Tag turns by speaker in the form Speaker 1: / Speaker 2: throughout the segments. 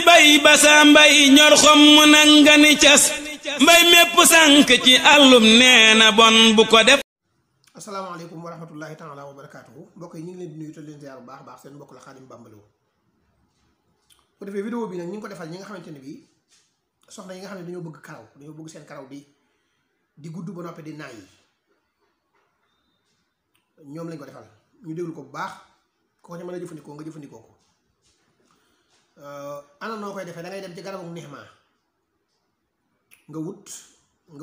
Speaker 1: bay basa mbay ñor xom mu nangani cas mbay mépp sànk ci àllum neena bon bu ko def.
Speaker 2: asalaamaaleykum wa rahmatullahi taala wa barakaatuhu mbokk yi ñu ngi leen di nuyu te leen ziar bu baax seen mbokk la Xaadim Bamba Lo bu defee vidéo bi nag ñu ngi ko defal ñi nga xamante ne bii soxna yi nga xam ne dañoo bëgg karaw dañoo bëgg seen karaw di gudd ba noppi di naay yi ñoom lañ ko defal ñu déglu ko bu baax koo ci mën a jëfandikoo nga jëfandikoo ko. ana noo koy defee da ngay dem ci garabu neex ma nga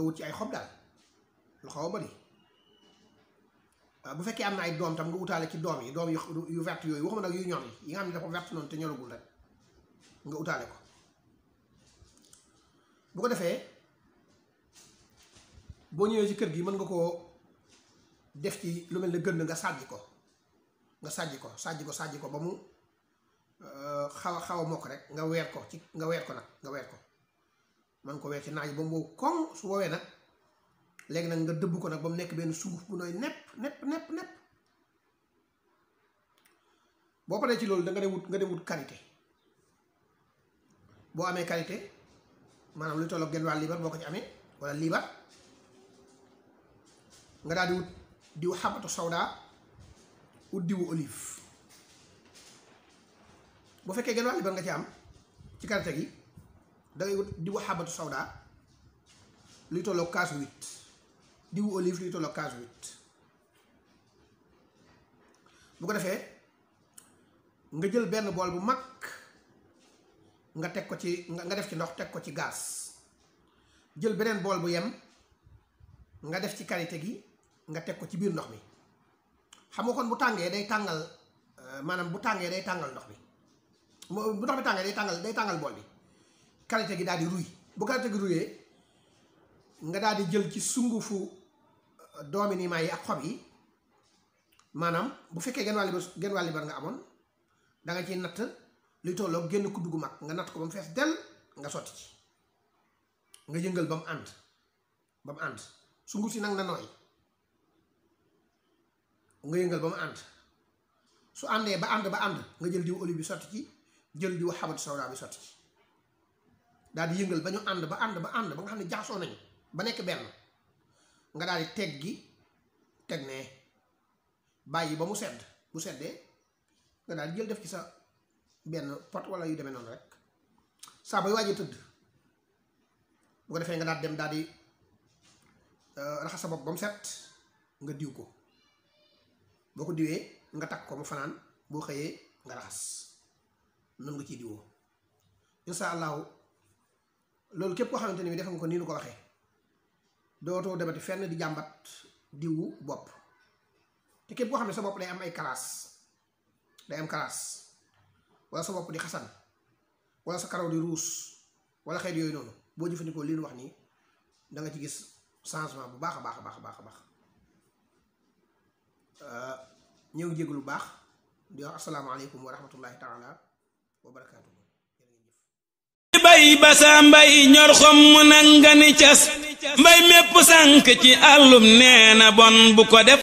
Speaker 2: wut ci ay xob daal lu xaw a bari bu fekkee am na ay doom tam nga wutaale ci doom yu vert yooyu waxuma nag yu ñor yi nga xam ne dafa vert noonu te ñoragul rek nga utaale ko bu ko defee boo ñëwee ci kër gi mën nga koo def ci lu mel ne gën nga sàjji ko ba mu xaw a mokk rek nga weer ko man ko weer ci naaj ba mu wow koŋ su woowee nag léegi nag nga dëbb ko nag ba mu nekk benn sunguf bu nooy nepp boo paree ci loolu da nga dem wut karité boo amee karité maanaam luy tollook genn wàll liibar boo ko ci amee wala liibar nga daal di wut diw xabatu sawda wut diwu olive bu fekkee genn wàll liibar nga ci am ci karité gi da ngay wut diwu xabatu sawda luy tollook kaasu 8 diwu olive luy tollook kaasu 8 bu ko defee nga jël benn bool bu mag nga teg ko ci nga def ci ndox teg ko ci gaz jël beneen bool bu yem nga def ci karité gi nga teg ko ci biir ndox mi xam nga kon bu tàngee day tàngal maanaam bu tàngee day tàngal ndox mi bu ndox mi tàngee day tàngal bool bi karité gi daal di ruy bu karité gi ruyee nga daal di jël ci sungufu doomi niimaa yi ak xob yi maanaam bu fekkee genn wàll libar nga amoon da nga ciy natt luy tolloog génn kuddu gu mag nga natt ko ba mu fees del nga sotti ci nga yëngal ba mu ànd sunguf si nag na nooy nga yëngal ba mu ànd su àndee ba ànd nga jël diw olive bi sotti ci jël diw xabatu sawda bi sotti ci daal di yëngal ba ñu ànd ba nga xam ne jaxasoo nañu ba nekk benn nga daal di teg ne bàyyi ba mu sedd bu seddee nga daal di jël def ci sa benn pot wala yu demee noonu rek saa bay waajee tëdd bu ko defee nga daal dem daal di raxas sa bopp ba mu set nga diw ko boo ko diwee nga takk ko mu fanaan boo xëyee nga raxas noonu nga ciy diwoo insha allahu loolu képp koo xamante ne bi def nga ko nii nu ko waxee dootoo demati fenn di jàmbat diwu bopp te képp koo xam ne sa bopp day am ay kalaas wala sa bopp di xasan wala sa karaw di ruus wala xeet yooyu noonu boo jëfandikoo lii nu wax nii da nga ci gis changement bu baax a baax ñëw jégg lu baax di wax asalaamaaleykum wa rahmatullahi taala wa barakaatu.
Speaker 1: bay basa mbay ñor xom mu nangani cas mbay mépp sànk ci àllum neena bon bu ko def.